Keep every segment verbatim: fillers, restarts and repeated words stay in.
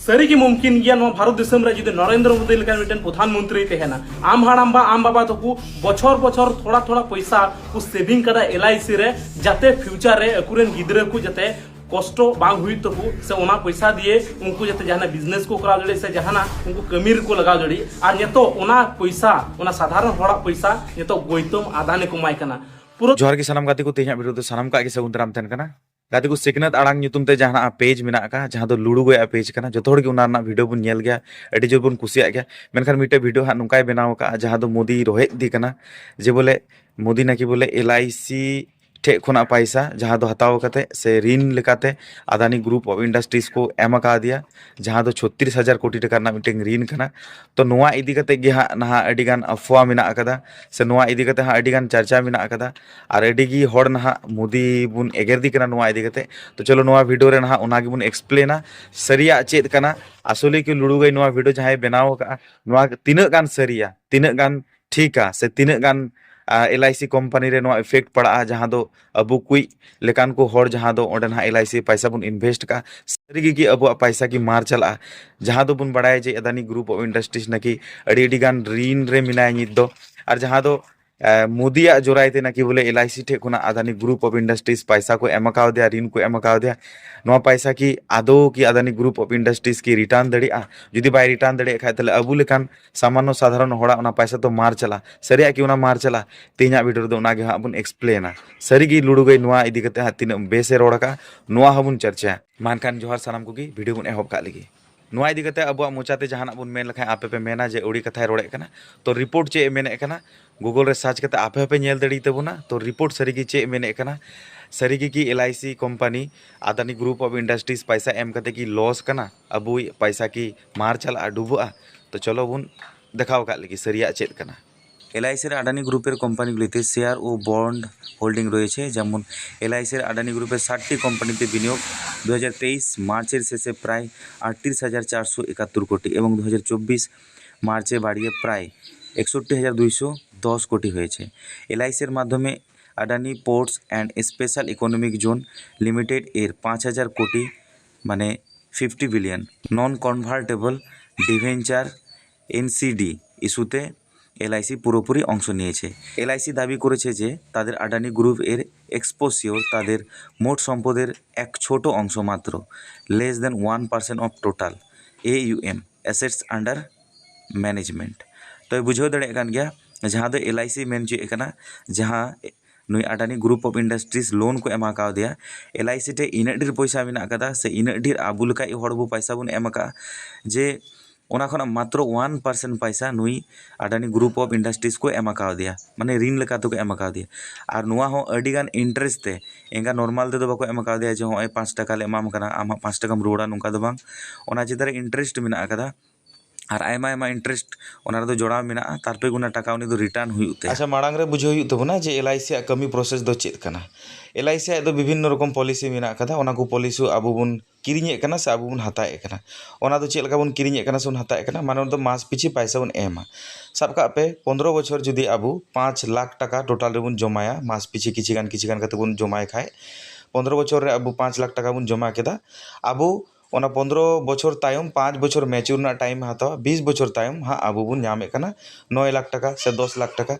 ᱥᱟᱹᱨᱤ ᱜᱮ ᱢᱩᱢᱠᱤᱱ ᱜᱮᱭᱟ ᱱᱚᱣᱟ ᱵᱷᱟᱨᱚᱛ ᱫᱤᱥᱚᱢ ᱨᱮ ᱡᱩᱫᱤ ᱱᱚᱨᱮᱱᱫᱨᱚ ᱢᱳᱫᱤ ᱞᱮᱠᱟᱱ ᱢᱤᱫᱴᱮᱱ ᱯᱨᱚᱫᱷᱟᱱ ᱢᱚᱱᱛᱨᱤᱭ ᱛᱟᱦᱮᱱᱟ᱾ ᱟᱢ ᱦᱟᱲᱟᱢ ᱵᱟ, ᱟᱢ ᱵᱟᱵᱟ ᱛᱟᱠᱚ ᱵᱚᱪᱷᱚᱨ ᱵᱚᱪᱷᱚᱨ ᱛᱷᱚᱲᱟ ᱛᱷᱚᱲᱟ ᱯᱚᱭᱥᱟ ᱠᱚ ᱥᱮᱵᱷᱤᱝ ᱠᱟᱫᱟ ᱮᱞ ᱟᱭ ᱥᱤ ᱨᱮ, ᱡᱟᱛᱮ ᱯᱷᱤᱭᱩᱪᱟᱨ ᱨᱮ ᱟᱠᱚᱨᱮᱱ ᱜᱤᱫᱽᱨᱟᱹ ᱠᱚ ᱡᱟᱛᱮ ᱠᱚᱥᱴᱚ ᱵᱟᱝ ᱦᱩᱭᱩᱜ ᱛᱟᱠᱚ, ᱥᱮ ᱚᱱᱟ ᱯᱚᱭᱥᱟ ᱫᱤᱭᱮ ᱩᱱᱠᱩ ᱡᱟᱛᱮ ᱡᱟᱦᱟᱱᱟᱜ ᱵᱤᱡᱽᱱᱮᱥ ᱠᱚ ᱠᱚᱨᱟᱣ ᱫᱟᱲᱮᱭᱟᱜ, ᱥᱮ ᱡᱟᱦᱟᱱᱟᱜ ᱩᱱᱠᱩ ᱠᱟᱹᱢᱤ ᱨᱮᱠᱚ ᱞᱟᱜᱟᱣ ᱫᱟᱲᱮᱭᱟᱜ᱾ ᱟᱨ ᱱᱤᱛᱚᱜ ᱚᱱᱟ ᱯᱚᱭᱥᱟ, ᱚᱱᱟ ᱥᱟᱫᱷᱟᱨᱚᱱ ᱦᱚᱲᱟᱜ ᱯᱚᱭᱥᱟ ᱱᱤᱛᱚᱜ ᱜᱚᱭᱛᱚᱢ ᱟᱫᱟᱱᱤ ᱠᱚ ᱮᱢᱟᱭ ᱠᱟᱱᱟ᱾ ᱯᱩᱨᱟᱹ ᱡᱚᱦᱟᱨ ᱜᱮ ᱥᱟᱱᱟᱢ ᱜᱟᱛᱮ ᱠᱚ, ᱛᱮᱦᱮᱧᱟᱜ ᱵᱷᱤᱰᱤᱭᱳ ᱫᱚ ᱥᱟᱱᱟᱢ ᱠᱚᱣᱟᱜ ᱜᱮ ᱥᱟᱹᱜᱩᱱ ᱫᱟᱨᱟᱢ ᱛᱟᱦᱮᱱ ᱠᱟᱱᱟ᱾ ᱜᱟᱛᱮ ᱠᱚ, ᱥᱤᱠᱷᱱᱟᱹᱛ ᱟᱲᱟᱝ ᱧᱩᱛᱩᱢ ᱛᱮ ᱡᱟᱦᱟᱱᱟᱜ ᱯᱮᱡᱽ ᱢᱮᱱᱟᱜ ᱟᱠᱟᱫ, ᱡᱟᱦᱟᱸ ᱫᱚ ᱞᱩᱲᱩ ᱜᱚᱭᱟᱜ ᱯᱮᱡᱽ ᱠᱟᱱᱟ, ᱡᱚᱛᱚ ᱦᱚᱲ ᱜᱮ ᱚᱱᱟ ᱨᱮᱱᱟᱜ ᱵᱷᱤᱰᱤᱭᱳ ᱵᱚᱱ ᱧᱮᱞ ᱜᱮᱭᱟ, ᱟᱹᱰᱤ ᱡᱳᱨ ᱵᱚᱱ ᱠᱩᱥᱤᱭᱟᱜ ᱜᱮᱭᱟ᱾ ᱢᱮᱱᱠᱷᱟᱱ ᱢᱤᱫᱴᱮᱡ ᱵᱷᱤᱰᱤᱭᱳ ᱦᱟᱸᱜ ᱱᱚᱝᱠᱟᱭ ᱵᱮᱱᱟᱣ ᱟᱠᱟᱫᱼᱟ, ᱡᱟᱦᱟᱸ ᱫᱚ ᱢᱳᱫᱤ ᱨᱚᱦᱮᱫ ᱤᱫᱤ ᱠᱟᱱᱟ, ᱡᱮ ᱵᱚᱞᱮ ᱢᱳᱫᱤ ᱱᱟᱠᱤ ᱵᱚᱞᱮ ᱮᱞ ᱟᱭ ᱥᱤ ᱴᱷᱮᱡ ᱠᱷᱚᱱᱟᱜ ᱯᱟᱭᱥᱟ ᱡᱟᱦᱟᱸ ᱫᱚ ᱦᱟᱛᱟᱣ ᱠᱟᱛᱮ ᱥᱮ ᱨᱤᱱ ᱞᱮᱠᱟᱛᱮ ᱟᱫᱟᱱᱤ ᱜᱨᱩᱯ ᱚᱯᱷ ᱤᱱᱰᱟᱥᱴᱨᱤᱡᱽ ᱠᱚ ᱮᱢ ᱟᱠᱟᱫᱮᱭᱟ, ᱡᱟᱦᱟᱸ ᱫᱚ ᱪᱷᱚᱛᱨᱤᱥ ᱦᱟᱡᱟᱨ ᱠᱳᱴᱤ ᱴᱟᱠᱟ ᱨᱮᱱᱟᱜ ᱢᱤᱫᱴᱮᱱ ᱨᱤᱱ ᱠᱟᱱᱟ᱾ ᱛᱚ ᱱᱚᱣᱟ ᱤᱫᱤ ᱠᱟᱛᱮ ᱜᱮ ᱦᱟᱸᱜ ᱱᱟᱦᱟᱜ ᱟᱹᱰᱤ ᱜᱟᱱ ᱟᱯᱷᱣᱟ ᱢᱮᱱᱟᱜ ᱟᱠᱟᱫᱟ, ᱥᱮ ᱱᱚᱣᱟ ᱤᱫᱤ ᱠᱟᱛᱮ ᱦᱟᱸᱜ ᱟᱹᱰᱤ ᱜᱟᱱ ᱪᱟᱨᱪᱟ ᱢᱮᱱᱟᱜ ᱟᱠᱟᱫᱟ᱾ ᱟᱨ ᱟᱹᱰᱤ ᱜᱮ ᱦᱚᱲ ᱱᱟᱦᱟᱜ ᱢᱳᱫᱤ ᱵᱚᱱ ᱮᱜᱮᱨ ᱫᱤ ᱠᱟᱱᱟ ᱱᱚᱣᱟ ᱤᱫᱤ ᱠᱟᱛᱮ᱾ ᱛᱚ ᱪᱚᱞᱚ ᱱᱚᱣᱟ ᱵᱷᱤᱰᱤᱭᱳ ᱨᱮ ᱱᱟᱦᱟᱜ ᱚᱱᱟ ᱜᱮᱵᱚᱱ ᱮᱠᱥᱯᱞᱮᱱᱟ, ᱥᱟᱹᱨᱤᱭᱟᱜ ᱪᱮᱫ ᱠᱟᱱᱟ, ᱟᱥᱚᱞᱮ ᱠᱤ ᱞᱩᱲᱩ ᱜᱚᱭ ᱱᱚᱣᱟ ᱵᱷᱤᱰᱤᱭᱳ ᱡᱟᱦᱟᱸᱭ ᱵᱮᱱᱟᱣ ᱟᱠᱟᱫᱼᱟ, ᱱᱚᱣᱟ ᱛᱤᱱᱟᱹᱜ ᱜᱟᱱ ᱥᱟᱹᱨᱤᱭᱟ, ᱛᱤᱱᱟᱹᱜ ᱜᱟᱱ ᱴᱷᱤᱠᱟ, ᱥᱮ ᱛᱤᱱᱟᱹᱜ ᱜᱟᱱ ᱮᱞ ᱟᱭ ᱥᱤ ᱠᱳᱢᱯᱟᱱᱤ ᱨᱮ ᱱᱚᱣᱟ ᱤᱯᱷᱮᱠᱴ ᱯᱟᱲᱟᱜᱼᱟ, ᱡᱟᱦᱟᱸ ᱫᱚ ᱟᱵᱚ ᱠᱩᱡ ᱞᱮᱠᱟᱱ ᱠᱚ ᱦᱚᱲ ᱡᱟᱦᱟᱸ ᱫᱚ ᱚᱸᱰᱮ ᱱᱟᱦᱟᱜ ᱮᱞ ᱟᱭ ᱥᱤ ᱯᱟᱭᱥᱟ ᱵᱚᱱ ᱤᱱᱵᱷᱮᱥᱴ ᱠᱟᱜᱼᱟ, ᱥᱟᱹᱨᱤ ᱜᱮ ᱠᱤ ᱟᱵᱚᱣᱟᱜ ᱯᱟᱭᱥᱟ ᱠᱤ ᱢᱟᱨ ᱪᱟᱞᱟᱜᱼᱟ? ᱡᱟᱦᱟᱸ ᱫᱚᱵᱚᱱ ᱵᱟᱲᱟᱭᱟ ᱡᱮ ᱟᱫᱟᱱᱤ ᱜᱨᱩᱯ ᱚᱯᱷ ᱤᱱᱰᱟᱥᱴᱨᱤᱡᱽ ᱱᱟᱠᱤ ᱟᱹᱰᱤ ᱟᱹᱰᱤ ᱜᱟᱱ ᱨᱤᱱ ᱨᱮ ᱢᱮᱱᱟᱭᱟ ᱱᱤᱛ ᱫᱚ, ᱟᱨ ᱡᱟᱦᱟᱸ ᱫᱚ ᱮ, ᱢᱳᱫᱤᱭᱟᱜ ᱡᱳᱨᱟᱭ ᱛᱮ ᱱᱟᱠᱤ ᱵᱚᱞᱮ ᱮᱞ ᱟᱭ ᱥᱤ ᱴᱷᱮᱡ ᱠᱷᱚᱱᱟᱜ ᱟᱫᱟᱱᱤ ᱜᱨᱩᱯ ᱚᱯᱷ ᱤᱱᱰᱟᱥᱴᱨᱤᱡᱽ ᱯᱟᱭᱥᱟ ᱠᱚ ᱮᱢ ᱟᱠᱟᱣᱫᱮᱭᱟ, ᱨᱤᱱ ᱠᱚ ᱮᱢ ᱟᱠᱟᱣᱫᱮᱭᱟ᱾ ᱱᱚᱣᱟ ᱯᱟᱭᱥᱟ ᱠᱤ ᱟᱫᱚ ᱠᱤ ᱟᱫᱟᱱᱤ ᱜᱨᱩᱯ ᱚᱯᱷ ᱤᱱᱰᱟᱥᱴᱨᱤᱡᱽ ᱠᱤ ᱨᱤᱴᱟᱨᱱ ᱫᱟᱲᱮᱭᱟᱜᱼᱟ? ᱡᱩᱫᱤ ᱵᱟᱭ ᱨᱤᱴᱟᱨᱱ ᱫᱟᱲᱮᱭᱟᱜ ᱠᱷᱟᱡ, ᱛᱟᱦᱞᱮ ᱟᱵᱚ ᱞᱮᱠᱟᱱ ᱥᱟᱢᱟᱱᱱᱚ ᱥᱟᱫᱷᱟᱨᱚᱱ ᱦᱚᱲᱟᱜ ᱚᱱᱟ ᱯᱟᱭᱥᱟ ᱫᱚ ᱢᱟᱨ ᱪᱟᱞᱟᱜᱼᱟ᱾ ᱥᱟᱹᱨᱤᱭᱟᱜ ᱠᱤ ᱚᱱᱟ ᱢᱟᱨ ᱪᱟᱞᱟᱜᱼᱟ? ᱛᱮᱦᱮᱧᱟᱜ ᱵᱷᱤᱰᱤᱭᱳ ᱨᱮᱫᱚ ᱚᱱᱟ ᱜᱮ ᱦᱟᱸᱜ ᱵᱚᱱ ᱮᱠᱥᱯᱞᱮᱱᱟ᱾ ᱥᱟᱹᱨᱤ ᱜᱮ ᱞᱩᱲᱩ ᱜᱟᱹᱭ ᱱᱚᱣᱟ ᱤᱫᱤ ᱠᱟᱛᱮ ᱦᱟᱸᱜ ᱛᱤᱱᱟᱹᱜ ᱵᱮᱥ ᱮ ᱨᱚᱲ ᱟᱠᱟᱫᱼᱟ, ᱱᱚᱣᱟ ᱦᱚᱸᱵᱚᱱ ᱪᱟᱨᱪᱟᱭᱟ᱾ ᱢᱟ ᱮᱱᱠᱷᱟᱱ ᱡᱚᱦᱟᱨ ᱥᱟᱱᱟᱢ ᱠᱚᱜᱮ, ᱵᱷᱤᱰᱤᱭᱳ ᱵᱚᱱ ᱮᱦᱚᱵ ᱠᱟᱜ ᱞᱮᱜᱮ᱾ ᱱᱚᱣᱟ ᱤᱫᱤ ᱠᱟᱛᱮ ᱟᱵᱚᱣᱟᱜ ᱢᱚᱪᱟᱛᱮ ᱡᱟᱦᱟᱱᱟᱜ ᱵᱚᱱ ᱢᱮᱱ ᱞᱮᱠᱷᱟᱱ ᱟᱯᱮ ᱯᱮ ᱢᱮᱱᱟ ᱡᱮ ᱟᱹᱣᱲᱤ ᱠᱟᱛᱷᱟᱭ ᱨᱚᱲᱮᱫ ᱠᱟᱱᱟ᱾ ᱛᱚ ᱨᱤᱯᱳᱨᱴ ᱪᱮᱫ ᱮ ᱢᱮᱱᱮᱫ ᱠᱟᱱᱟ, ᱜᱩᱜᱚᱞ ᱨᱮ ᱥᱟᱨᱪ ᱠᱟᱛᱮ ᱟᱯᱮ ᱦᱚᱸᱯᱮ ᱧᱮᱞ ᱫᱟᱲᱮᱭᱟᱛᱟᱵᱚᱱᱟ᱾ ᱛᱚ ᱨᱤᱯᱳᱨᱴ ᱥᱟᱹᱨᱤ ᱜᱮ ᱪᱮᱫ ᱮ ᱢᱮᱱᱮᱫ ᱠᱟᱱᱟ, ᱥᱟᱹᱨᱤ ᱜᱮ ᱠᱤ L I C company Adani group of industries ᱯᱟᱭᱥᱟ ᱮᱢ ᱠᱟᱛᱮ ᱠᱤ ᱞᱚᱥ ᱠᱟᱱᱟ? ᱟᱵᱚᱭᱤᱡ ᱯᱟᱭᱥᱟ ᱠᱤ ᱢᱟᱨ ᱪᱟᱞᱟᱜᱼᱟ, ᱰᱩᱵᱟᱹᱜᱼᱟ? ᱛᱚ ᱪᱚᱞᱚ ᱵᱚᱱ ᱫᱮᱠᱷᱟᱣ ᱠᱟᱜ ᱞᱮᱜᱮ ᱥᱟᱹᱨᱤᱭᱟᱜ ᱪᱮᱫ ᱠᱟᱱᱟ᱾ এলআইসির আদানি গ্রুপের কোম্পানিগুলিতে শেয়ার ও বন্ড হোল্ডিং রয়েছে, যেমন এলআইসির আদানি গ্রুপের ষাটটি কোম্পানিতে বিনিয়োগ দু হাজার তেইশ মার্চের শেষে প্রায় আটত্রিশ হাজার চারশো একাত্তর কোটি এবং দু হাজার চব্বিশ মার্চে বাড়িয়ে প্রায় একষট্টি হাজার দুইশো দশ কোটি হয়েছে। এলআইসির মাধ্যমে Adani ports and special economic zone limited এর পাঁচ হাজার কোটি, মানে ফিফটি বিলিয়ন। নন কনভার্টেবল ডিভেঞ্চার এনসিডি ইস্যুতে এলআইসি পুরোপুরি অংশ নিয়েছে। এলআইসি দাবি করেছে যে তাদের আদানি গ্রুপ এর এক্সপোসিওর তাদের মোট সম্পদের এক ছোট অংশ মাত্র, less than one percent of total AUM, assets under management। ᱛᱚ ᱵᱩᱡᱷᱟᱹᱣ ᱫᱟᱲᱮᱭᱟᱜ ᱠᱟᱱ ᱜᱮᱭᱟ ᱡᱟᱦᱟᱸ ᱫᱚ ᱮᱞᱟᱭᱥᱤ ᱢᱮᱱ ᱦᱚᱪᱚᱭᱮᱫ ᱠᱟᱱᱟ, ᱡᱟᱦᱟᱸ ᱱᱩᱭ Adani group of industries loan ᱠᱚ ᱮᱢᱟ ᱠᱟᱣᱫᱮᱭᱟ, ᱮᱞᱟᱭᱥᱤ ᱴᱷᱮᱱ ᱤᱱᱟᱹᱜ ᱰᱷᱮᱨ ᱯᱚᱭᱥᱟ ᱢᱮᱱᱟᱜ ᱟᱠᱟᱫᱟ ᱥᱮ ᱤᱱᱟᱹᱜ ᱰᱷᱮᱨ ᱟᱵᱚ ᱞᱮᱠᱟ ᱦᱚᱲ ᱵᱚ ᱯᱚᱭᱥᱟ ᱵᱚᱱ ᱮᱢ ᱟᱠᱟᱫᱼᱟ, ᱡᱮ ᱚᱱᱟ ᱠᱷᱚᱱᱟᱜ ᱢᱟᱛᱨᱚ ᱚᱣᱟᱱ ᱯᱟᱨᱥᱮᱱᱴ ᱯᱚᱭᱥᱟ ᱱᱩᱭ ᱟᱰᱟᱱᱤ ᱜᱨᱩᱯ ᱚᱯᱷ ᱤᱱᱰᱟᱥᱴᱨᱤᱡᱽ ᱠᱚ ᱮᱢ ᱟᱠᱟᱣᱫᱮᱭᱟ, ᱢᱟᱱᱮ ᱨᱤᱱ ᱞᱮᱠᱟ ᱛᱮᱠᱚ ᱮᱢ ᱟᱠᱟᱣᱫᱮᱭᱟ᱾ ᱟᱨ ᱱᱚᱣᱟ ᱦᱚᱸ ᱟᱹᱰᱤ ᱜᱟᱱ ᱤᱱᱴᱟᱨᱮᱥᱴ ᱛᱮ, ᱮᱸᱜᱟ ᱱᱚᱨᱢᱟᱞ ᱛᱮᱫᱚ ᱵᱟᱠᱚ ᱮᱢ ᱟᱠᱟᱣᱫᱮᱭᱟ ᱡᱮ ᱦᱚᱸᱜᱼᱚᱭ ᱯᱟᱸᱪ ᱴᱟᱠᱟ ᱞᱮ ᱮᱢᱟᱢ ᱠᱟᱱᱟ, ᱟᱢ ᱦᱟᱸᱜ ᱯᱟᱸᱪ ᱴᱟᱠᱟᱢ ᱨᱩᱣᱟᱹᱲᱟ, ᱱᱚᱝᱠᱟ ᱫᱚ ᱵᱟᱝ᱾ ᱚᱱᱟ ᱪᱮᱛᱟᱱ ᱨᱮ ᱤᱱᱴᱟᱨᱮᱥᱴ ᱢᱮᱱᱟᱜ ᱟᱠᱟᱫᱟ᱾ ᱟᱨ ᱟᱭᱢᱟ ᱟᱭᱢᱟ ᱤᱱᱴᱟᱨᱮᱥᱴ ᱚᱱᱟ ᱨᱮᱫᱚ ᱡᱚᱲᱟᱣ ᱢᱮᱱᱟᱜᱼᱟ, ᱛᱟᱨᱯᱚᱨᱮ ᱚᱱᱟ ᱴᱟᱠᱟ ᱩᱱᱤ ᱫᱚ ᱨᱤᱴᱟᱨᱱ ᱦᱩᱭᱩᱜ ᱛᱟᱭᱟ᱾ ᱟᱪᱪᱷᱟ, ᱢᱟᱲᱟᱝ ᱨᱮ ᱵᱩᱡᱷᱟᱹᱣ ᱦᱩᱭᱩᱜ ᱛᱟᱵᱚᱱᱟ ᱡᱮ ᱮᱞᱟᱭᱥᱤ ᱟᱜ ᱠᱟᱹᱢᱤ ᱯᱨᱚᱥᱮᱥ ᱫᱚ ᱪᱮᱫ ᱠᱟᱱᱟ᱾ ᱮᱞᱟᱭᱥᱤ ᱟᱜ ᱫᱚ ᱵᱤᱵᱷᱤᱱᱱᱚ ᱨᱚᱠᱚᱢ ᱯᱚᱞᱤᱥᱤ ᱢᱮᱱᱟᱜ ᱟᱠᱟᱫᱟ, ᱚᱱᱟ ᱠᱚ ᱯᱚᱞᱤᱥᱤ ᱟᱵᱚ ᱵᱚᱱ ᱠᱤᱨᱤᱧᱮᱫ ᱠᱟᱱᱟ ᱥᱮ ᱟᱵᱚ ᱵᱚᱱ ᱦᱟᱛᱟᱣᱮᱫ ᱠᱟᱱᱟ᱾ ᱚᱱᱟ ᱫᱚ ᱪᱮᱫ ᱞᱮᱠᱟ ᱵᱚᱱ ᱠᱤᱨᱤᱧᱮᱫ ᱠᱟᱱᱟ ᱥᱮ ᱵᱚᱱ ᱦᱟᱛᱟᱣᱮᱫ ᱠᱟᱱᱟ, ᱢᱟᱱᱮ ᱚᱱᱟ ᱫᱚ ᱢᱟᱥ ᱯᱤᱪᱷᱤ ᱯᱟᱭᱥᱟ ᱵᱚᱱ ᱮᱢᱟ᱾ ᱥᱟᱵ ᱠᱟᱜ ᱯᱮ, ᱯᱚᱱᱫᱽᱨᱚ ᱵᱚᱪᱷᱚᱨ ᱡᱩᱫᱤ ᱟᱵᱚ ᱯᱟᱸᱪ ᱞᱟᱠᱷ ᱴᱟᱠᱟ ᱴᱳᱴᱟᱞ ᱨᱮᱵᱚᱱ ᱡᱚᱢᱟᱭᱟ, ᱢᱟᱥ ᱯᱤᱪᱷᱤ ᱠᱤᱪᱷᱤ ᱜᱟᱱ ᱠᱤᱪᱷᱤ ᱜᱟᱱ ᱠᱟᱛᱮ ᱵᱚᱱ ᱡᱚᱢᱟᱭ ᱠᱷᱟᱡ, ᱯᱚᱱᱫᱽᱨᱚ ᱵᱚᱪᱷᱚᱨ ᱨᱮ ᱟᱵᱚ ᱯᱟᱸᱪ ᱞᱟᱠᱷ ᱴᱟᱠᱟ ᱵᱚᱱ ᱡᱚᱢᱟ ᱠᱮᱫᱟ, ᱟᱵᱚ ᱚᱱᱟ ᱯᱚᱱᱫᱽᱨᱚ ᱵᱚᱪᱷᱚᱨ ᱛᱟᱭᱚᱢ, ᱯᱟᱸᱪ ᱵᱚᱪᱷᱚᱨ ᱢᱮᱪᱩᱨ ᱨᱮᱱᱟᱜ ᱴᱟᱭᱤᱢ ᱦᱟᱛᱟᱣᱟ, ᱵᱤᱥ ᱵᱚᱪᱷᱚᱨ ᱛᱟᱭᱚᱢ ᱦᱟᱸᱜ ᱟᱵᱚ ᱵᱚᱱ ᱧᱟᱢᱮᱫ ᱠᱟᱱᱟ ᱱᱚᱭ ᱞᱟᱠᱷ ᱴᱟᱠᱟ ᱥᱮ ᱫᱚᱥ ᱞᱟᱠᱷ ᱴᱟᱠᱟ᱾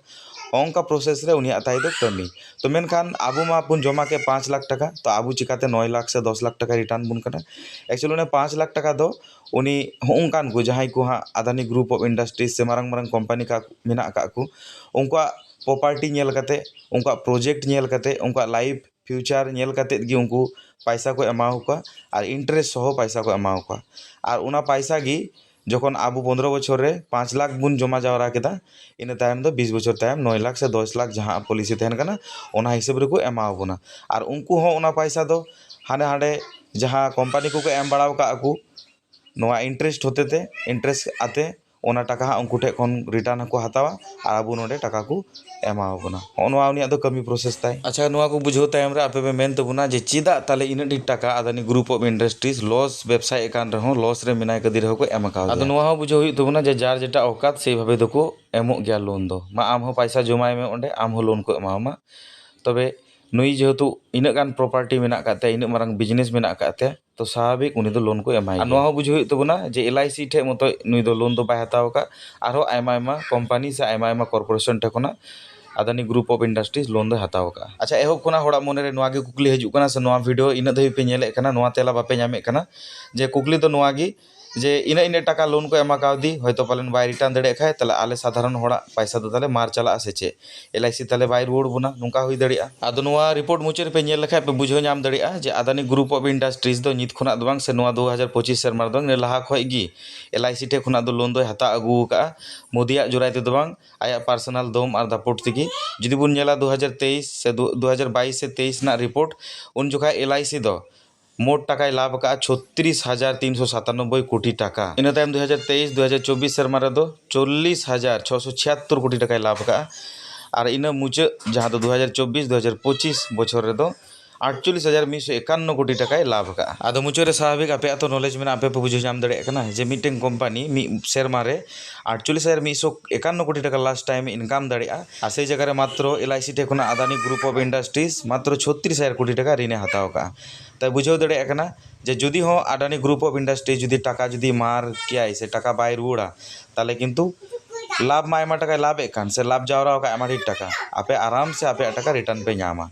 ᱦᱚᱸᱜᱼᱚᱝᱠᱟ ᱯᱨᱚᱥᱮᱥ ᱨᱮ ᱩᱱᱤᱭᱟᱜ ᱛᱟᱭ ᱫᱚ ᱠᱟᱹᱢᱤ᱾ ᱛᱚ ᱢᱮᱱᱠᱷᱟᱱ ᱟᱵᱚ ᱢᱟ ᱵᱚᱱ ᱡᱚᱢᱟ ᱠᱮᱫ ᱯᱟᱸᱪ ᱞᱟᱠᱷ ᱴᱟᱠᱟ, ᱛᱚ ᱟᱵᱚ ᱪᱤᱠᱟᱛᱮ ᱱᱚᱭ ᱞᱟᱠᱷ ᱥᱮ ᱫᱚᱥ ᱞᱟᱠᱷ ᱴᱟᱠᱟ ᱨᱤᱴᱟᱨᱱ ᱵᱚᱱ ᱠᱟᱱᱟ? ᱮᱠᱪᱩᱭᱮᱞᱤ ᱚᱱᱟ ᱯᱟᱸᱪ ᱞᱟᱠᱷ ᱴᱟᱠᱟ ᱫᱚ ᱩᱱᱤ ᱦᱚᱸᱜᱼᱚᱝᱠᱟᱱ ᱠᱚ ᱡᱟᱦᱟᱸᱭ ᱠᱚ ᱦᱟᱸᱜ ᱟᱫᱟᱱᱤ ᱜᱨᱩᱯ ᱚᱯᱷ ᱤᱱᱰᱟᱥᱴᱨᱤᱡᱽ ᱥᱮ ᱢᱟᱨᱟᱝ ᱢᱟᱨᱟᱝ ᱠᱳᱢᱯᱟᱱᱤ ᱠᱟ-, ᱢᱮᱱᱟᱜ ᱟᱠᱟᱫ ᱠᱚ, ᱩᱱᱠᱩᱣᱟᱜ ᱯᱨᱚᱯᱟᱨᱴᱤ ᱧᱮᱞ ᱠᱟᱛᱮ, ᱩᱱᱠᱩᱣᱟᱜ ᱯᱨᱚᱡᱮᱠᱴ ᱧᱮᱞ ᱠᱟᱛᱮ, ᱩᱱᱠᱩᱣᱟᱜ ᱞᱟᱭᱤᱯᱷ ᱯᱷᱤᱭᱩᱪᱟᱨ ᱧᱮᱞ ᱠᱟᱛᱮᱫ ᱜᱮ ᱩᱱᱠᱩ ᱯᱟᱭᱥᱟ ᱠᱚ ᱮᱢᱟᱣ ᱠᱚᱣᱟ ᱟᱨ ᱤᱱᱴᱟᱨᱮᱥᱴ ᱥᱚᱦᱚ ᱯᱟᱭᱥᱟ ᱠᱚ ᱮᱢᱟᱣ ᱠᱚᱣᱟ᱾ ᱟᱨ ᱚᱱᱟ ᱯᱟᱭᱥᱟ ᱜᱮ ᱡᱚᱠᱷᱚᱱ ᱟᱵᱚ ᱯᱚᱱᱫᱽᱨᱚ ᱵᱚᱪᱷᱚᱨ ᱨᱮ ᱯᱟᱸᱪ ᱞᱟᱠᱷ ᱵᱚᱱ ᱡᱚᱢᱟ ᱡᱟᱣᱨᱟ ᱠᱮᱫᱟ, ᱤᱱᱟᱹ ᱛᱟᱭᱚᱢ ᱫᱚ ᱵᱤᱥ ᱵᱚᱪᱷᱚᱨ ᱛᱟᱭᱚᱢ ᱱᱚᱭ ᱞᱟᱠᱷ ᱥᱮ ᱫᱚᱥ ᱞᱟᱠᱷ ᱡᱟᱦᱟᱸ ᱯᱚᱞᱤᱥᱤ ᱛᱟᱦᱮᱱ ᱠᱟᱱᱟ, ᱚᱱᱟ ᱦᱤᱥᱟᱹᱵ ᱨᱮᱠᱚ ᱮᱢᱟᱣ ᱵᱚᱱᱟ᱾ ᱟᱨ ᱩᱱᱠᱩ ᱦᱚᱸ ᱚᱱᱟ ᱯᱟᱭᱥᱟ ᱫᱚ ᱦᱟᱸᱰᱮ ᱦᱟᱸᱰᱮ ᱡᱟᱦᱟᱸ ᱠᱳᱢᱯᱟᱱᱤ ᱠᱚᱠᱚ ᱮᱢ ᱵᱟᱲᱟᱣ ᱠᱟᱜ ᱠᱚ, ᱱᱚᱣᱟ ᱤᱱᱴᱟᱨᱮᱥᱴ ᱦᱚᱛᱮ ᱛᱮ, ᱤᱱᱴᱟᱨᱮᱥᱴ ᱟᱛᱮ ᱚᱱᱟ ᱴᱟᱠᱟ ᱦᱟᱸᱜ ᱩᱱᱠᱩ ᱴᱷᱮᱡ ᱠᱷᱚᱱ ᱨᱤᱴᱟᱨᱱ ᱦᱚᱸᱠᱚ ᱦᱟᱛᱟᱣᱟ ᱟᱨ ᱟᱵᱚ ᱱᱚᱰᱮ ᱴᱟᱠᱟ ᱠᱚ ᱮᱢᱟᱣ ᱵᱚᱱᱟ᱾ ᱦᱚᱸᱜᱼᱚ ᱱᱚᱣᱟ ᱩᱱᱤᱭᱟᱜ ᱫᱚ ᱠᱟᱹᱢᱤ ᱯᱨᱚᱥᱮᱥ ᱛᱟᱭ᱾ ᱟᱪᱪᱷᱟ, ᱱᱚᱣᱟ ᱠᱚ ᱵᱩᱡᱷᱟᱹᱣ ᱛᱟᱭᱚᱢ ᱨᱮ ᱟᱯᱮ ᱯᱮ ᱢᱮᱱ ᱛᱟᱵᱚᱱᱟ ᱡᱮ ᱪᱮᱫᱟᱜ ᱛᱟᱦᱞᱮ ᱤᱱᱟᱹᱜ ᱰᱷᱮᱨ ᱴᱟᱠᱟ Adani group of industries loss ᱵᱮᱵᱽᱥᱟᱭᱮᱫ ᱠᱟᱱ ᱨᱮᱦᱚᱸ ᱞᱚᱥ ᱨᱮ ᱢᱮᱱᱟᱭ ᱠᱟᱫᱮ ᱨᱮᱦᱚᱸ ᱠᱚ ᱮᱢ ᱟᱠᱟᱣᱫᱮᱭᱟ? ᱟᱫᱚ ᱱᱚᱣᱟ ᱦᱚᱸ ᱵᱩᱡᱷᱟᱹᱣ ᱦᱩᱭᱩᱜ ᱛᱟᱵᱚᱱᱟ ᱡᱮ ᱡᱟᱨ ᱡᱮᱴᱟ ᱚᱣᱠᱟᱛ ᱥᱮᱭ ᱵᱷᱟᱵᱮ ᱫᱚᱠᱚ ᱮᱢᱚᱜ ᱜᱮᱭᱟ ᱞᱳᱱ ᱫᱚ᱾ ᱢᱟ ᱟᱢ ᱦᱚᱸ ᱯᱟᱭᱥᱟ ᱡᱚᱢᱟᱭ ᱢᱮ ᱚᱸᱰᱮ, ᱟᱢ ᱦᱚᱸ ᱞᱳᱱ ᱠᱚ ᱮᱢᱟᱣᱟᱢᱟ᱾ ᱛᱚᱵᱮ ᱱᱩᱭ ᱡᱮᱦᱮᱛᱩ ᱤᱱᱟᱹᱜ ᱜᱟᱱ ᱯᱨᱚᱯᱟᱨᱴᱤ ᱢᱮᱱᱟᱜ ᱟᱠᱟᱫ ᱛᱟᱭᱟ, ᱤᱱᱟᱹᱜ ᱢᱟᱨᱟᱝ ᱵᱤᱡᱽᱱᱮᱥ ᱢᱮᱱᱟᱜ ᱟᱠᱟᱫ ᱛᱟᱭᱟ, ᱛᱚ ᱥᱟᱵᱷᱟᱵᱤᱠ ᱩᱱᱤ ᱫᱚ ᱞᱳᱱ ᱠᱚ ᱮᱢᱟᱭ ᱟᱨ ᱜᱮᱭᱟ᱾ ᱱᱚᱣᱟ ᱦᱚᱸ ᱵᱩᱡᱷᱟᱹᱣ ᱦᱩᱭᱩᱜ ᱛᱟᱵᱚᱱᱟ ᱡᱮ ᱮᱞ ᱟᱭ ᱥᱤ ᱴᱷᱮᱡ ᱢᱚᱛᱚᱡ ᱱᱩᱭ ᱫᱚ ᱞᱳᱱ ᱫᱚ ᱵᱟᱭ ᱦᱟᱛᱟᱣ ᱟᱠᱟᱫ, ᱟᱨᱦᱚᱸ ᱟᱭᱢᱟ ᱟᱭᱢᱟ ᱠᱳᱢᱯᱟᱱᱤ ᱥᱮ ᱟᱭᱢᱟ ᱟᱭᱢᱟ ᱠᱚᱨᱯᱳᱨᱮᱥᱚᱱ ᱴᱷᱮᱱ ᱠᱷᱚᱱᱟᱜ Adani group of industries loan ᱫᱚᱭ ᱦᱟᱛᱟᱣ ᱟᱠᱟᱫᱼᱟ᱾ ᱟᱪᱪᱷᱟ, ᱮᱦᱚᱵ ᱠᱷᱚᱱᱟᱜ ᱦᱚᱲᱟᱜ ᱢᱚᱱᱮᱨᱮ ᱱᱚᱣᱟ ᱜᱮ ᱠᱩᱠᱞᱤ ᱦᱤᱡᱩᱜ ᱠᱟᱱᱟ ᱥᱮ ᱱᱚᱣᱟ ᱵᱷᱤᱰᱤᱭᱳ ᱤᱱᱟᱹᱜ ᱫᱷᱟᱹᱵᱤᱡ ᱯᱮ ᱧᱮᱞᱮᱫ ᱠᱟᱱᱟ, ᱱᱚᱣᱟ ᱛᱮᱞᱟ ᱵᱟᱯᱮ ᱧᱟᱢᱮᱫ ᱠᱟᱱᱟ ᱡᱮ ᱠᱩᱠᱞᱤ ᱫᱚ ᱱᱚᱣᱟ ᱜᱮ ᱡᱮ ᱤᱱᱟᱹᱜ ᱤᱱᱟᱹᱜ ᱴᱟᱠᱟ ᱞᱳᱱ ᱠᱚ ᱮᱢᱟ ᱠᱟᱣᱫᱮ, ᱦᱚᱭᱛᱳ ᱯᱟᱞᱮᱱ ᱵᱟᱭ ᱨᱤᱴᱟᱨᱱ ᱫᱟᱲᱮᱭᱟᱜ ᱠᱷᱟᱡ, ᱛᱟᱦᱞᱮ ᱟᱞᱮ ᱥᱟᱫᱷᱟᱨᱚᱱ ᱦᱚᱲᱟᱜ ᱯᱟᱭᱥᱟ ᱫᱚ ᱛᱟᱦᱞᱮ ᱢᱟᱨ ᱪᱟᱞᱟᱜᱼᱟ ᱥᱮ ᱪᱮᱫ? ᱮᱞ ᱟᱭ ᱥᱤ ᱛᱟᱦᱞᱮ ᱵᱟᱭ ᱨᱩᱣᱟᱹᱲ ᱵᱚᱱᱟ, ᱱᱚᱝᱠᱟ ᱦᱩᱭ ᱫᱟᱲᱮᱭᱟᱜᱼᱟ᱾ ᱟᱫᱚ ᱱᱚᱣᱟ ᱨᱤᱯᱳᱨᱴ ᱢᱩᱪᱟᱹᱫ ᱨᱮᱯᱮ ᱧᱮᱞ ᱞᱮᱠᱷᱟᱡ ᱯᱮ ᱵᱩᱡᱷᱟᱹᱣ ᱧᱟᱢ ᱫᱟᱲᱮᱭᱟᱜᱼᱟ ᱡᱮ ᱟᱫᱟᱱᱤ ᱜᱨᱩᱯ ᱚᱯᱷ ᱤᱱᱰᱟᱥᱴᱨᱤᱡᱽ ᱫᱚ ᱱᱤᱛ ᱠᱷᱚᱱᱟᱜ ᱫᱚ ᱵᱟᱝ, ᱥᱮ ᱱᱚᱣᱟ ᱫᱩ ᱦᱟᱡᱟᱨ ᱯᱚᱸᱪᱤᱥ ᱥᱮᱨᱢᱟ ᱨᱮᱫᱚ ᱤᱱᱟᱹ ᱞᱟᱦᱟ ᱠᱷᱚᱡ ᱜᱮ ᱮᱞ ᱟᱭ ᱥᱤ ᱴᱷᱮᱡ ᱠᱷᱚᱱᱟᱜ ᱫᱚ ᱞᱳᱱ ᱫᱚᱭ ᱦᱟᱛᱟᱣ ᱟᱹᱜᱩ ᱟᱠᱟᱫᱼᱟ᱾ ᱢᱳᱫᱤᱭᱟᱜ ᱡᱳᱨᱟᱭ ᱛᱮᱫᱚ ᱵᱟᱝ, ᱟᱭᱟᱜ ᱯᱟᱨᱥᱚᱱᱟᱞ ᱫᱚᱢ ᱟᱨ ᱫᱟᱯᱚᱴ ᱛᱮᱜᱮ᱾ ᱡᱩᱫᱤ ᱵᱚᱱ ᱧᱮᱞᱟ ᱫᱩ ᱦᱟᱡᱟᱨ ᱛᱮᱭᱤᱥ ᱥᱮ ᱫᱩ, ᱫᱩ ᱦᱟᱡᱟᱨ ᱵᱟᱭᱤᱥ ᱥᱮ ᱛᱮᱭᱤᱥ ᱨᱮᱱᱟᱜ ᱨᱤᱯᱳᱨᱴ, ᱩᱱ ᱡᱚᱠᱷᱟᱡ ᱮᱞ ᱟᱭ ᱥᱤ ᱫᱚ ᱢᱳᱴ ᱴᱟᱠᱟᱭ ᱞᱟᱵᱷ ᱟᱠᱟᱫᱼᱟ ᱪᱷᱚᱛᱨᱤᱥ ᱦᱟᱡᱟᱨ ᱛᱤᱱᱥᱚ ᱥᱟᱛᱟᱱᱚᱵᱵᱳᱭ ᱠᱳᱴᱤ ᱴᱟᱠᱟ᱾ ᱤᱱᱟᱹ ᱛᱟᱭᱚᱢ ᱫᱩ ᱦᱟᱡᱟᱨ ᱛᱮᱭᱤᱥ ᱫᱩ ᱦᱟᱡᱟᱨ ᱪᱚᱵᱵᱤᱥ ᱥᱮᱨᱢᱟ ᱨᱮᱫᱚ ᱪᱚᱞᱞᱤᱥ ᱦᱟᱡᱟᱨ ᱪᱷᱚᱥᱚ ᱪᱷᱤᱭᱟᱛᱛᱳᱨ ᱠᱳᱴᱤ ᱴᱟᱠᱟᱭ ᱞᱟᱵᱷ ᱟᱠᱟᱫᱼᱟ᱾ ᱟᱨ ᱤᱱᱟᱹ ᱢᱩᱪᱟᱹᱫ ᱡᱟᱦᱟᱸ ᱫᱚ ᱫᱩ ᱦᱟᱡᱟᱨ ᱪᱚᱵᱵᱤᱥ ᱫᱩ ᱦᱟᱡᱟᱨ ᱯᱚᱸᱪᱤᱥ ᱵᱚᱪᱷᱚᱨ ᱨᱮᱫᱚ ᱟᱴᱪᱚᱞᱞᱤᱥ ᱦᱟᱡᱟᱨ ᱢᱤᱫᱥᱚ ᱮᱠᱟᱱᱱᱚ ᱠᱳᱴᱤ ᱴᱟᱠᱟᱭ ᱞᱟᱵᱷ ᱟᱠᱟᱫᱼᱟ᱾ ᱟᱫᱚ ᱢᱩᱪᱟᱹᱫ ᱨᱮ ᱥᱟᱵᱷᱟᱵᱤᱠ ᱟᱯᱮᱭᱟᱜ ᱛᱚ ᱱᱚᱞᱮᱡᱽ ᱢᱮᱱᱟᱜᱼᱟ, ᱟᱯᱮ ᱯᱮ ᱵᱩᱡᱷᱟᱹᱣ ᱧᱟᱢ ᱫᱟᱲᱮᱭᱟᱜ ᱠᱟᱱᱟ ᱡᱮ ᱢᱤᱫᱴᱮᱱ ᱠᱳᱢᱯᱟᱱᱤ ᱢᱤᱫ ᱥᱮᱨᱢᱟ ᱨᱮ ᱟᱴᱪᱚᱞᱞᱤᱥ ᱦᱟᱡᱟᱨ ᱢᱤᱫᱥᱚ ᱮᱠᱟᱱᱱᱚ ᱠᱳᱴᱤ ᱴᱟᱠᱟ ᱞᱟᱥᱴ ᱴᱟᱭᱤᱢ ᱤᱱᱠᱟᱢ ᱫᱟᱲᱮᱭᱟᱜᱼᱟ, ᱟᱨ ᱥᱮᱭ ᱡᱟᱭᱜᱟ ᱨᱮ ᱢᱟᱛᱨᱚ ᱮᱞ ᱟᱭ ᱥᱤ ᱴᱷᱮᱱ ᱠᱷᱚᱱᱟᱜ ᱟᱫᱟᱱᱤ ᱜᱨᱩᱯ ᱚᱯᱷ ᱤᱱᱰᱟᱥᱴᱨᱤᱡᱽ ᱢᱟᱛᱨᱚ ᱪᱷᱚᱛᱨᱤᱥ ᱦᱟᱡᱟᱨ ᱠᱳᱴᱤ ᱴᱟᱠᱟ ᱨᱤᱱᱮ ᱦᱟᱛᱟᱣ ᱟᱠᱟᱫᱼᱟ᱾ ᱛᱟᱭ ᱵᱩᱡᱷᱟᱹᱣ ᱫᱟᱲᱮᱭᱟᱜ ᱠᱟᱱᱟ ᱡᱮ ᱡᱩᱫᱤ ᱦᱚᱸ ᱟᱫᱟᱱᱤ ᱜᱨᱩᱯ ᱚᱯᱷ ᱤᱱᱰᱟᱥᱴᱨᱤᱡᱽ ᱡᱩᱫᱤ ᱴᱟᱠᱟ ᱡᱩᱫᱤ ᱢᱟᱨ ᱠᱮᱭᱟᱭ ᱥᱮ ᱴᱟᱠᱟ ᱵᱟᱭ ᱨᱩᱣᱟᱹᱲᱟ, ᱛᱟᱦᱚᱞᱮ ᱠᱤᱱᱛᱩ ᱞᱟᱵᱷ ᱢᱟ ᱟᱭᱢᱟ ᱴᱟᱠᱟᱭ ᱞᱟᱵᱷ ᱮᱫ ᱠᱟᱱ ᱥᱮ ᱞᱟᱵᱷ ᱡᱟᱣᱨᱟ ᱟᱠᱟᱫ ᱟᱭᱢᱟ ᱰᱷᱮᱨ ᱴᱟᱠᱟ, ᱟᱯᱮ ᱟᱨᱟᱢ ᱥᱮ ᱟᱯᱮᱭᱟᱜ ᱴᱟᱠᱟ ᱨᱤᱴᱟᱨᱱ ᱯᱮ ᱧᱟᱢᱟ᱾